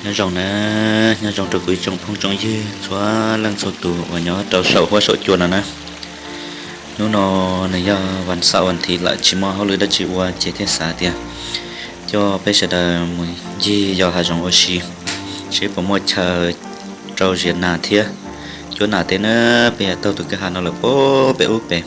Nyob zoo na, nyob zoo rau kuv ib tsoom phooj tsoom ywg txhua leej txhua tus uas nyob rau saum huab saum cua no na. Hnub no nws yog vas xaum vas thiv lawm, tsis muaj hauj lwm dab tsi ua ces thiaj xav tias coj peb sawv daws mus ncig yos hav zoov ua si, seb puas muaj chaw rau ziav nas thiab cuab nas tej na. Peb yuav taug tus kwj ha no lawm pem ub pem.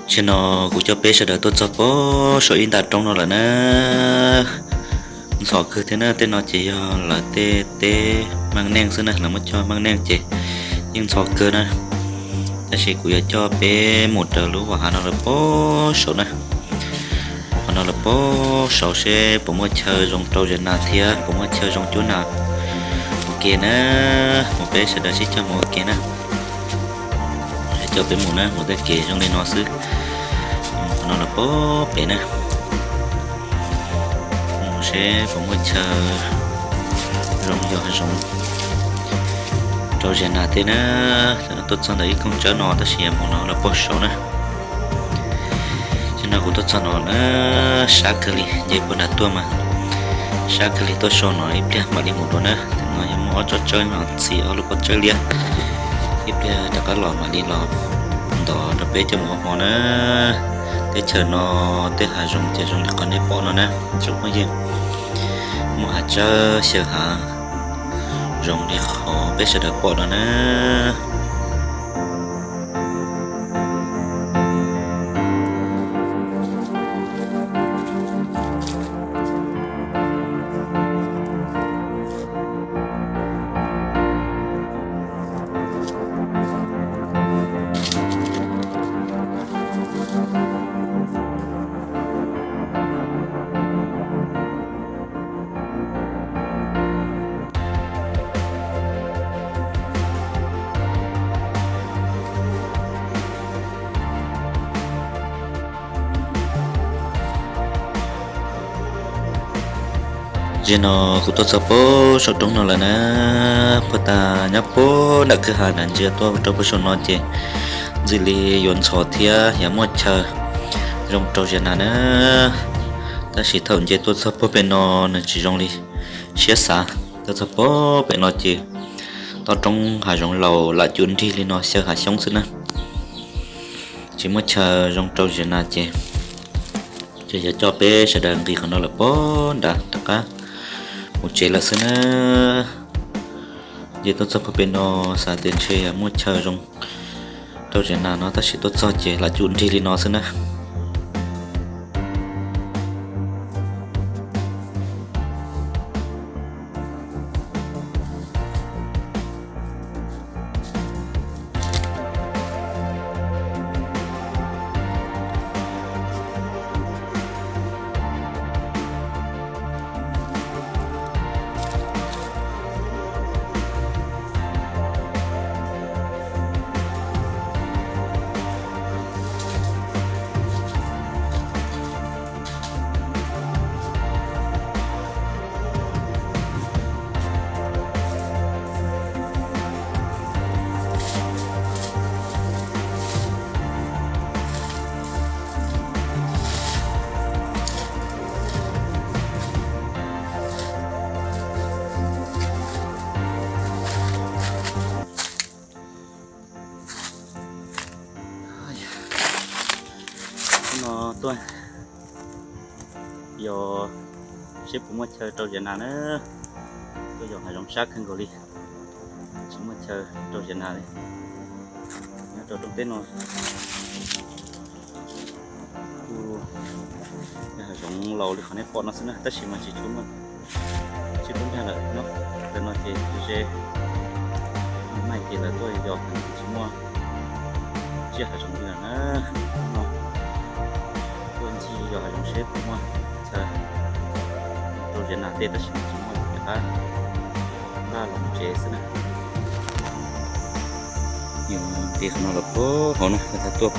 Tam sim no kuv coj peb sawv daws tuaj txog pem saum ib nta roob no lawm na. Ntxhov kawg thiab na, tej no ces yog lawv tej teb maaj neej xwb na, lawv muab cog maaj neej ces yeej ntxhov kawg na. Tab sis kuv yuav coj peb mus raws lub vas hav no lawm pem saud na. Qhov no lawm pem saud seb puas muaj chaw zoo rau ziav nas thiab puas muaj chaw zoo cuab nas ua ke na. Mus peb sawv daws sib cog mus ua ke na. Coj peb mus na, mus tej kev zoo li no xwb. Qhov no lawm pem pem na. Mus seb puas muaj chaw zoo yos hav zoov rau ziav nas tej na. Tuaj txog ntawm ib koog tsawb no tab sis yog mus no lawm pem saud na. Tam sim no kuv tuaj txog no na, sab kawg li, nce puag nram tuaj mas sab kawg li, tuaj so no ib pliag mam li mus dua na. Tam sim no yog muaj ob tsob tsawb no ntxiv ob lub pob tsawb liab, ib pliag rov qab los mam li los ntov rau peb coj mus ua hmo na. Teb chaws no, tej hav zoov ces zoo li qhov nej pom no na tsoom phooj ywg, muaj hav tsawb xyaw hav zoov li qhov peb sawv daws pom no na. Tam sim no kuv tuaj txog pem saum roob no lawm na. Puag ta nyob pem nram kwj ha na, ntsia tuaj rau pem saum no ces ntxim li yuav ntxhov thiab yuav muaj chaw zoo rau ziav nas na. Tab sis thaum nce tuaj txog pem no nws tsis zoo li siab xav. Tuaj txog pem no ces toj roob hav zoov laus lam cum nrig li no xyaw hav xyoob xwb na. Tsis muaj chaw zoo rau ziav nas ces, ces yog coj peb sawv daws nqis qhov no lawm pem nrad rov qab mus tsev lawm xwb na. Nce tuaj txog pem no xav tias ntshe muaj chaw zoo rau ziav nas no tab sis tuaj txog ces lam cum nrig li no xwb na. No tuaj yog seb puas muaj chaw rau ziav nas na. Tuaj yog hav zoov sab kawg nkaus li, tsis muaj chaw rau ziav nas li. Nyob rau rooj teb no kuj yog hav zoov laus li qhov nej pom no xwb na, tab sis mas tsis tshua muaj, tsis tshua muaj nkag lawm, nyob Ces ze, maij ces lawv tuaj yos heev, tsis muaj tsiaj hav zoov li lawm na. No tuaj ncig yos hav zoov seb puas muaj chaw rau ziav nas tej, tab sis tsis muaj, rov qab npaj los tsev xwb na. Nqis qhov no los puag hauv na, tuaj,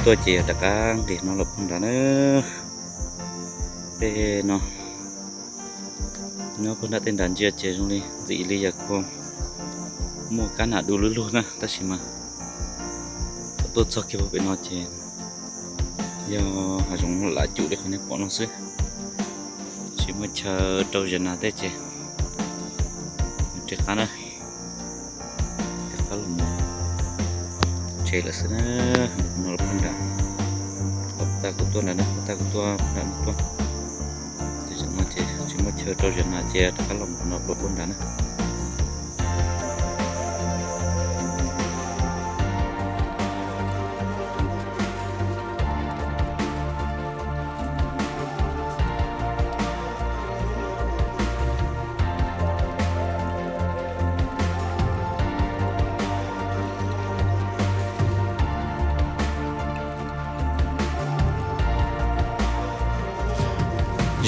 tuaj ces yog rov qab nqis no los puag nrad na. Tej no nyob puag nram tej nrad ntsia ces zoo li ntxim li yam kuj muaj kab nas du lug lug na, tab sis mas tuaj txog kiag puag pem no ces yog hav zoov lam cum li qhov nej pom no xwb, tsis muaj chaw rau ziav nas tej ces rov qab na, rov qab los mus tsev lawm xwb na. No los puag nrad, qhov tag kuv tuaj nrad na, qhov tag kuv tuaj nrad no tuaj. Ces tam no ces tsis muaj chaw rau ziav nas ces rov qab los mus no los puag nrad na.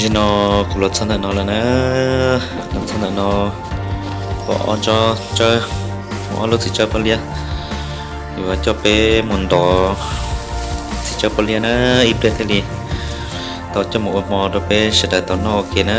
Zaum no kuv los txog ntawm no lawm na, los txog ntawm no pom ob tsob tsawb, ob lub txiv tsawb pob liab, yuav coj peb mus ntov txiv tsawb pob liab na, ib pliag thiaj li tau coj mus ua hmo rau peb sawv daws tau noj ua ke na.